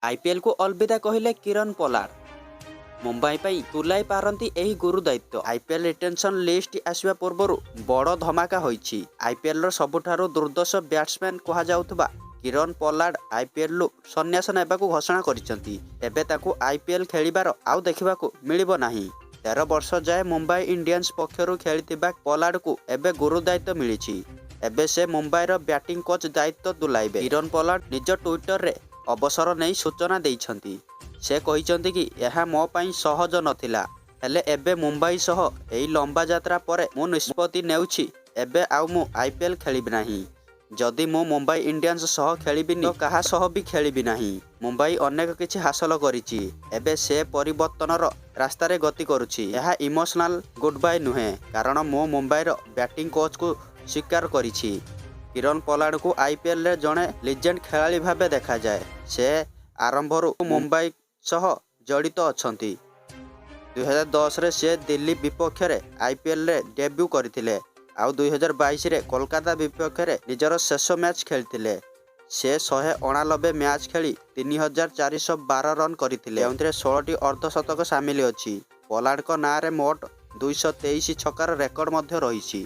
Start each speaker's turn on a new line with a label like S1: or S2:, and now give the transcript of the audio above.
S1: ଆଇପିଏଲକୁ ଅଲବିଦା କହିଲେ Kieron Pollard. Mumbai ପାଇଁ ତୁଲାଇ ପାରନ୍ତି ଏହି ଗୁରୁ ଦାୟିତ୍ୱ। ଆଇପିଏଲ ରିଟେନସନ୍ ଲିଷ୍ଟ ଆସିବା ପୂର୍ବରୁ ବଡ଼ ଧମାକା ହୋଇଛି। ଆଇପିଏଲର ସବୁଠାରୁ ଦୁର୍ଦ୍ଧର୍ଷ ବ୍ୟାଟ୍ସମ୍ୟାନ୍ କୁହାଯାଉଥିବା କିରଣ ପୋଲାର୍ଡ ଆଇପିଏଲରୁ ସନ୍ନ୍ୟାସ ନେବାକୁ ଘୋଷଣା କରିଛନ୍ତି। ଏବେ ତାଙ୍କୁ ଆଇପିଏଲ ଖେଳିବାର ଆଉ ଦେଖିବାକୁ ମିଳିବ ନାହିଁ। 13 ବର୍ଷ ଯାଏ ମୁମ୍ବାଇ ଇଣ୍ଡିଆନ୍ସ ପକ୍ଷରୁ ଖେଳିଥିବା ପୋଲାର୍ଡଙ୍କୁ ଏବେ ଗୁରୁ ଦାୟିତ୍ୱ ମିଳିଛି। ଏବେ ସେ ମୁମ୍ବାଇର ବ୍ୟାଟିଂ କୋଚ୍ ଦାୟିତ୍ୱ ତୁଲାଇବେ। କିରଣ ପୋଲାର୍ଡ ନିଜ ଟ୍ୱିଟରରେ ଅବସର ନେଇ ସୂଚନା ଦେଇଛନ୍ତି। ସେ କହିଛନ୍ତି କି, ଏହା ମୋ ପାଇଁ ସହଜ ନଥିଲା। ହେଲେ ଏବେ ମୁମ୍ବାଇ ସହ ଏହି ଲମ୍ବା ଯାତ୍ରା ପରେ ମୁଁ ନିଷ୍ପତ୍ତି ନେଉଛି, ଏବେ ଆଉ ମୁଁ ଆଇପିଏଲ ଖେଳିବି ନାହିଁ। ଯଦି ମୁଁ ମୁମ୍ବାଇ ଇଣ୍ଡିଆନ୍ସ ସହ ଖେଳିବିନି ତ କାହା ସହ ବି ଖେଳିବି ନାହିଁ। ମୁମ୍ବାଇ ଅନେକ କିଛି ହାସଲ କରିଛି। ଏବେ ସେ ପରିବର୍ତ୍ତନର ରାସ୍ତାରେ ଗତି କରୁଛି। ଏହା ଇମୋସନାଲ ଗୁଡ୍ ବାଇ ନୁହେଁ, କାରଣ ମୁଁ ମୁମ୍ବାଇର ବ୍ୟାଟିଂ କୋଚକୁ ସ୍ୱୀକାର କରିଛି। କିରଣ ପୋଲାର୍ଡଙ୍କୁ ଆଇପିଏଲରେ ଜଣେ ଲିଜେଣ୍ଡ ଖେଳାଳି ଭାବେ ଦେଖାଯାଏ। ସେ ଆରମ୍ଭରୁ ମୁମ୍ବାଇ ସହ ଜଡ଼ିତ ଅଛନ୍ତି। 2010ରେ ସେ ଦିଲ୍ଲୀ ବିପକ୍ଷରେ ଆଇପିଏଲରେ ଡେବ୍ୟୁ କରିଥିଲେ ଆଉ 2022ରେ କୋଲକାତା ବିପକ୍ଷରେ ନିଜର ଶେଷ ମ୍ୟାଚ୍ ଖେଳିଥିଲେ। ସେ 189 ମ୍ୟାଚ୍ ଖେଳି 3412 ରନ୍ କରିଥିଲେ, ଯେଉଁଥିରେ 16ଟି ଅର୍ଦ୍ଧଶତକ ସାମିଲ ଅଛି। ପୋଲାର୍ଡଙ୍କ ନାଁରେ ମୋଟ 223 ଛକାର ରେକର୍ଡ ମଧ୍ୟ ରହିଛି।